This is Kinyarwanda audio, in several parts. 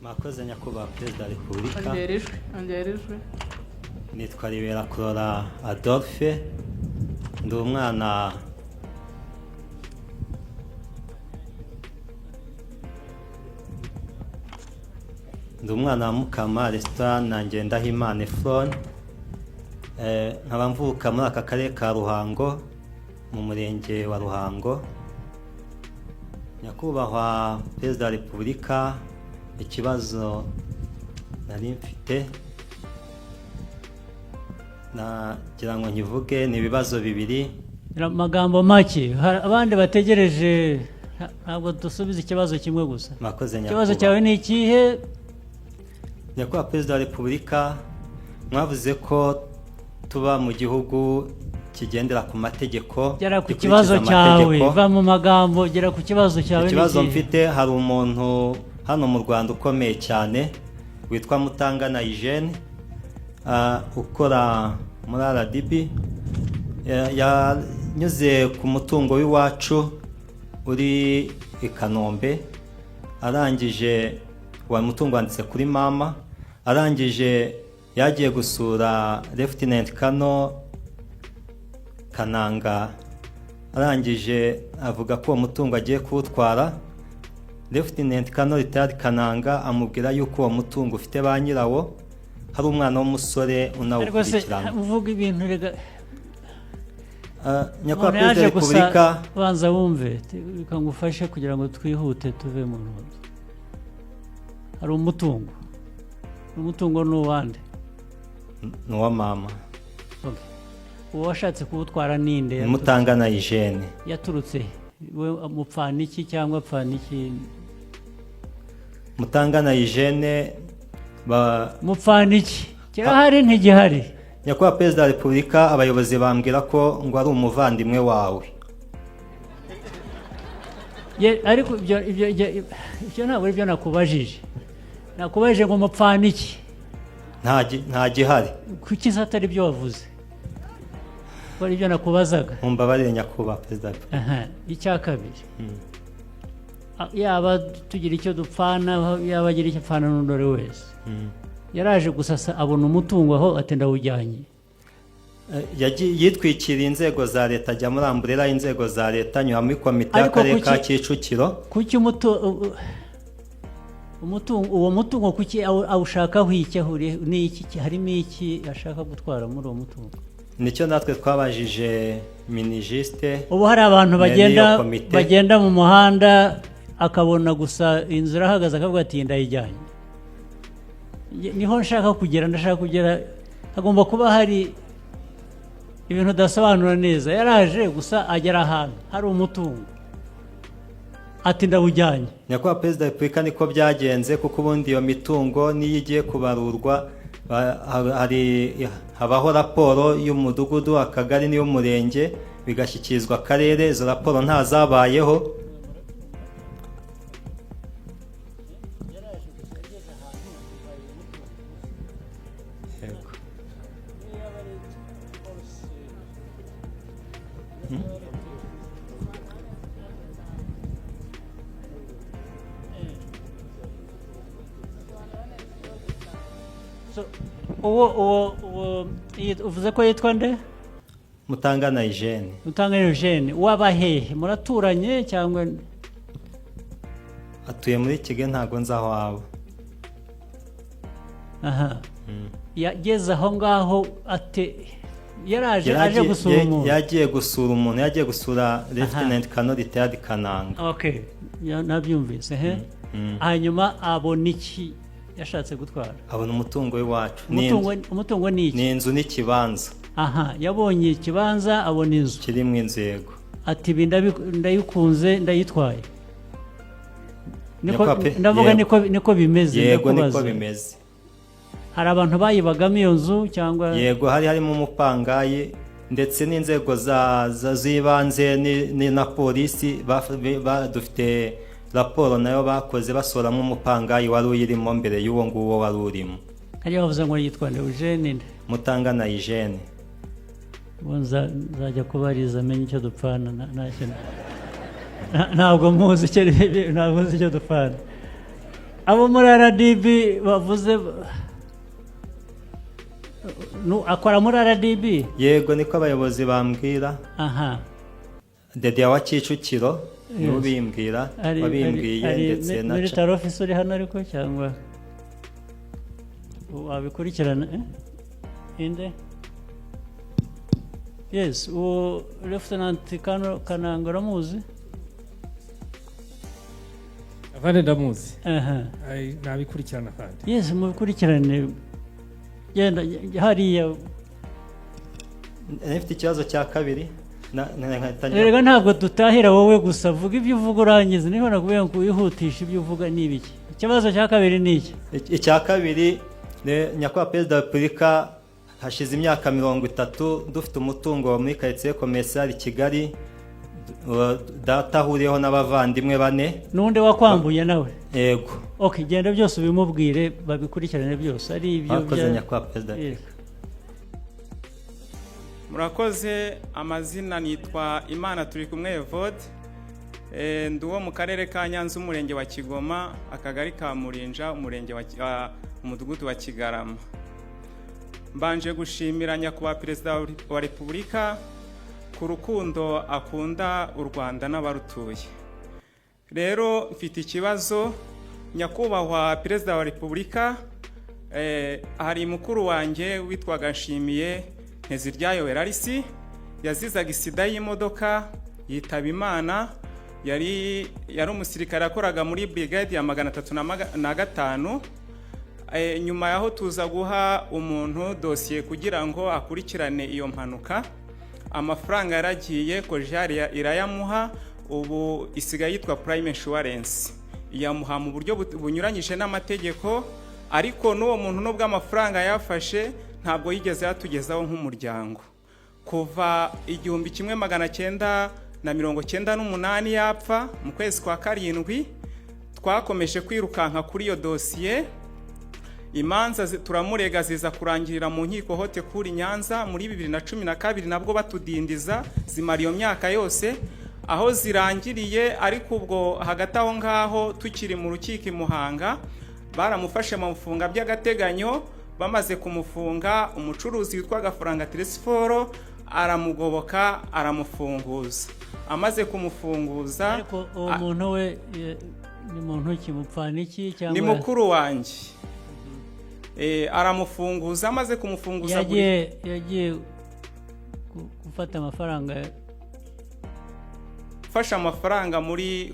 Mwakoze, Nyakubahwa Perezida wa Repubulika. Ongera ijwi, ongera ijwi. Nitwa Ribera Kurora Adolphe, ndi umwana wa Mukama Resitora na Ngendahimana Efron. Nkaba mvuka muri aka karere ka Ruhango, mu murenge wa Ruhango. Nyakubahwa Perezida wa Repubulika, ikibazo nari mfite nagira ngo nkivuge, ni ibibazo bibiri. Amagambo make, hari abandi bategereje, ntabwo dusubiza ikibazo kimwe gusa. Mwakoze, Ikibazo nyakubahwa. cyawe ni ikihe? Nyakubahwa Perezida wa Repubulika, mwavuze ko tuba mu gihugu kigendera ku mategeko, Gera ku gikurikiza kibazo cyawe. amategeko. Va mu magambo, gera ku kibazo cyawe, ni Ikibazo ikihe? mfite, hari umuntu hano mu Rwanda ukomeye cyane witwa Mutangana Eugene, ukora muri RDB. Yanyuze ku mutungo w'iwacu uri i Kanombe, arangije, uwo mutungo wanditse kuri mama, arangije yagiye gusura Lieutenant Colonel Kananga, arangije avuga ko uwo mutungo agiye kuwutwara. Lieutenant Colonel Retired Kananga amubwira yuko uwo mutungo ufite ba nyirawo, hari umwana w'umusore Ariko se unawukurikirana. uvuga ibintu rega. Nyakubahwa Umuntu Perezida wa yaje gusa. Repubulika. Banza wumve, reka ngufashe kugira ngo twihute tuve mu ntuza. Hari umutungo, umutungo ni uwande? Ni uwa mama. Okay. Uwo washatse kuwutwara ninde? Ni Mutangana Eugene. Yaturutse he? We mupfana iki cyangwa apfana iki? Mutangana Eugene ba Mupfana iki? Kirahari, ntigihari? Nyakubahwa Perezida wa Repubulika, abayobozi bambwira ko ngo ari umuvandimwe wawe. Ariko ibyo ntabwo ari byo nakubajije. Nakubajije ngo mupfana iki? Nta gihari. Kuki se atari byo wavuze, ko ari byo nakubazaga? Mumbabarire, Nyakubahwa Perezida wa Repubulika. Aha, icya kabiri, yaba tugira icyo dupfana, yaba agira icyo apfana n'undi ari wese, yaraje gusa abona umutungo aho, ati ndawujyanye? Yitwikiriye inzego za leta, ajya muri umbrella y'inzego za leta, anyura muri komite Ariko y'akarere ka kuki- Kicukiro. Kuki umutungo, uwo mutungo, kuki awushakaho iki? Ahuriye n'iki? Harimo iki ashaka gutwara muri uwo mutungo? Nicyo natwe twabajije MINIJUST Ubu hari abantu bagenda n'iyo komite. bagenda mu muhanda, akabona gusa inzu irahagaze, akavuga ati ndayijyanye. Niho nshaka kugera, ndashaka kugera, hagomba kuba hari ibintu udasobanura neza. Yaraje gusa agera ahantu hari umutungo, ati ndawujyanye? Nyakubahwa Perezida wa Repubulika, niko byagenze, kuko ubundi iyo mitungo niyo igiye kubarurwa, hari habaho raporo y'umudugudu, akagari n'iy'umurenge, bigashyikirizwa akarere. Izo raporo ntazabayeho. Yego. So, uwo uvuze ko yitwa nde? Mutangana Eugene. Mutangana Eugene, waba hehe? Muraturanye cyangwa? Atuye muri Kigali, ntabwo nzi aho aba. Aha, yageze aho ngaho ate? Yaraje aje gusura umuntu? Yagiye gusura umuntu, yagiye gusura Lieutenant Colonel Retired Kananga. Okay, nabyumvise he. Hanyuma abona iki yashatse gutwara? Abona umutungo w'iwacu. Ni Umutungo? inzu. Umutungo ni iki? Ni inzu n'ikibanza. Aha, yabonye ikibanza, abona inzu. Kirimo inzu, yego. Ati ibi ndayikunze, ndayitwaye. Niko ndavuga. Yego. Niko bimeze? Yego, niko Ndakubaza. bimeze. Hari abantu bayibagamo iyo nzu cyangwa? Yego, hari harimo umupangayi, ndetse n'inzego z'ibanze na polisi, dufite raporo nayo bakoze basoramo umupangayi wari uyirimo mbere y'uwo nguwo wari urimo. Hariya bavuze ngo yitwa nde? Eugene nde? Mutangana Eugene. Ubu nzajya kubariza amenye icyo dupfana. Ntacyo, ntabwo muzi icyo, ntabwo nzi icyo dupfana. Abo muri RDB bavuze akora muri RDB? Yego, niko abayobozi bambwira. Aha. Dedia wa Kicukiro niwe ubimbwira, wabimbwiye, ari ndetse na military officer uri hano ariko, cyangwa wabikurikirana, eh? Inde? Yes, uwo Lieutenant Kano Kananga uramuzi? Afande, ndamuzi. Aha. Ai, nabikurikirana, afande. Yes, mubikurikirane, genda hariya. Nifite ikibazo cya kabiri nkatangira. Erega ntabwo dutahira wowe gusa, vuga ibyo uvuga urangiza. Niba nakubwiye ngo wihutishe ibyo uvuga, ni ibiki? Ikibazo cya kabiri ni iki? Icya kabiri ni, Nyakubahwa Perezida wa Repubulika, hashize imyaka 30 dufite umutungo muri Quartier Commercial Kigali, data ahuriyeho n'abavandimwe bane. N'undi wakwambuye nawe? Yego. Okay, genda byose ubimubwire, babikurikirane byose, ari ibyo. Murakoze, Nyakubahwa Perezida wa Yes. Repubulika. Murakoze. Amazina nitwa Imana turi kumwe Evode. Ndi uwo mu karere ka Nyanza, umurenge wa Kigoma, akagari ka Murinja, umurenge wa umudugudu wa Kigarama. Mbanje gushimira Nyakubahwa Perezida wa Repubulika ku rukundo akunda u Rwanda n'abarutuye. Rero mfite ikibazo, Nyakubahwa Perezida wa Repubulika. Hari mukuru wanjye witwaga Nshimiye Nteziryayo Werarisi, yazizaga isida y'imodoka yitaba Imana. Yari umusirikare, yakoraga muri brigade ya 305. Nyuma yaho tuza guha umuntu dosiye kugira ngo akurikirane iyo mpanuka. Amafaranga yaragiye, Kojari irayamuha, ubu isigaye yitwa Prime Insurance, iyamuha mu buryo bunyuranyije n'amategeko. Ariko n'uwo muntu, nubwo amafaranga yafashe, ntabwo yigeze yatugezaho nk'umuryango. Kuva 1998 yapfa mu kwezi kwa karindwi, twakomeje kwirukanka kuri iyo dosiye. Imanza turamurega, ziza kurangirira mu nkiko Haute Cour Nyanza muri 2012, nabwo batudindiza, zimara iyo myaka yose aho zirangiriye. Ariko ubwo hagati aho ngaho, tukiri mu rukiko i Muhanga, baramufashe bamufunga by'agateganyo. Bamaze kumufunga, umucuruzi witwa Gafaranga Telesiforo aramugoboka, aramufunguza. Amaze kumufunguza, Ariko uwo muntu we ni muntu ki? Mupfana iki cyangwa? Ni mukuru wanjye. Aramufunguza, amaze kumufunguza Yagiye gufata amafaranga? Gufasha amafaranga muri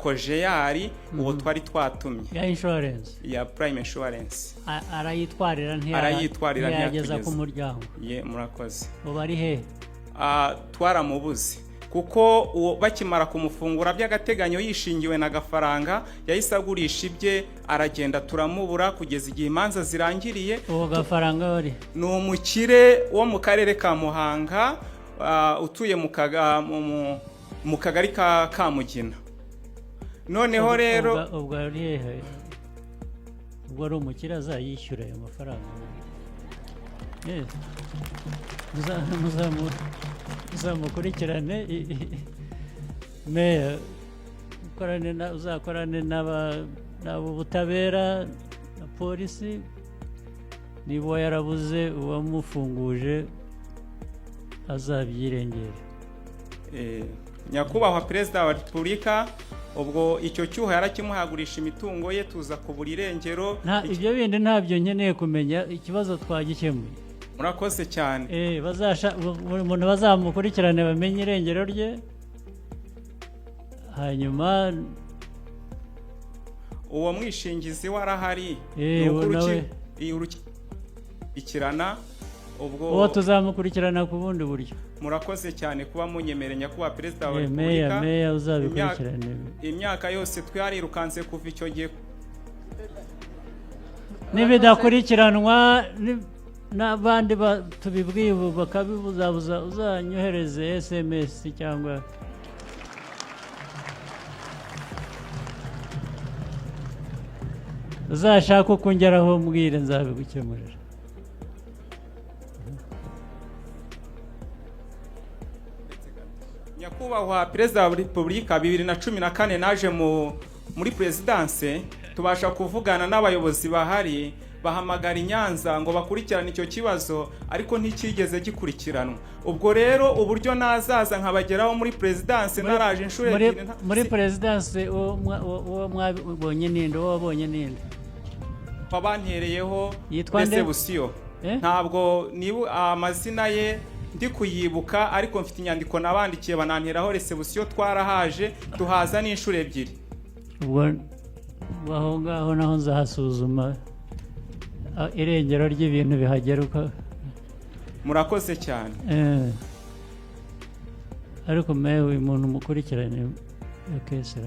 Kojeyari, uwo twari twatumye. Ya insurance? Ya Prime Insurance. Arayitwarira, Arayitwarira, ntiyageza ntiyatugeza. ku muryango? Ye, murakoze. Ubu ari he? Ah, twaramubuze, kuko uwo bakimara kumufungura by'agateganyo yishingiwe na Gafaranga, yahise agurisha ibye aragenda, turamubura kugeza igihe imanza zirangiriye. Uwo Gafaranga wari? Ni umukire wo mu karere ka Muhanga, utuye mu kagari ka Kamugina. Noneho rero Ubwo ari hehe? Ubwo ari umukire, azayishyura ayo mafaranga. Yes. Muzamukurikirane, meya uzakorane n'abo butabera na polisi. Niba uwo yarabuze uwamufunguje, azabyirengere. Nyakubahwa Perezida wa Repubulika, ubwo icyo cyuho yarakimuhagurisha imitungo ye, tuza kubura irengero. Nta ibyo bindi ntabyo nkeneye kumenya, ikibazo twagikemuye. Murakoze cyane. Bazasha buri muntu, bazamukurikirane bamenye irengero rye, hanyuma Uwo mwishingizi we arahari. Eh, Ni uko uwo nawe. Urukikirana ubwo. Uwo tuzamukurikirana ku bundi buryo. Murakoze cyane kuba munyemereye, Nyakubahwa Perezida wa Meya, Repubulika. meya, uzabikurikirane. Imyaka yose twarirukanse kuva icyo gihe. Nibidakurikiranwa n'abandi tubibwiye ubu bakabibuzabuza, uzanyohereze SMS cyangwa uzashaka uko ungeraho mbwire, nzabigukemurira. Nyakubahwa Perezida wa Repubulika, 2014 naje muri perezidanse. Tubasha kuvugana n'abayobozi bahari, bahamagara i Nyanza ngo bakurikirane icyo kibazo, ariko ntikigeze gikurikiranwa. Ubwo rero uburyo nazaza nkabageraho muri perezidanse, naraje inshuro ebyiri Muri perezidanse, uwo mwabonye ninde? Uwo wabonye ninde? Bantereyeho Yitwa nde? réception. Eh? Ntabwo nibu amazina ye ndi kuyibuka, ariko mfite inyandiko nabandikiye, bananteraho réception. Twarahaje, tuhaza n'inshuro ebyiri. Ubwo aho ngaho naho nzahasuzuma irengero ry'ibintu bihagera uko. Murakoze cyane. Ariko mewe, uyu muntu mukurikirane iyo case.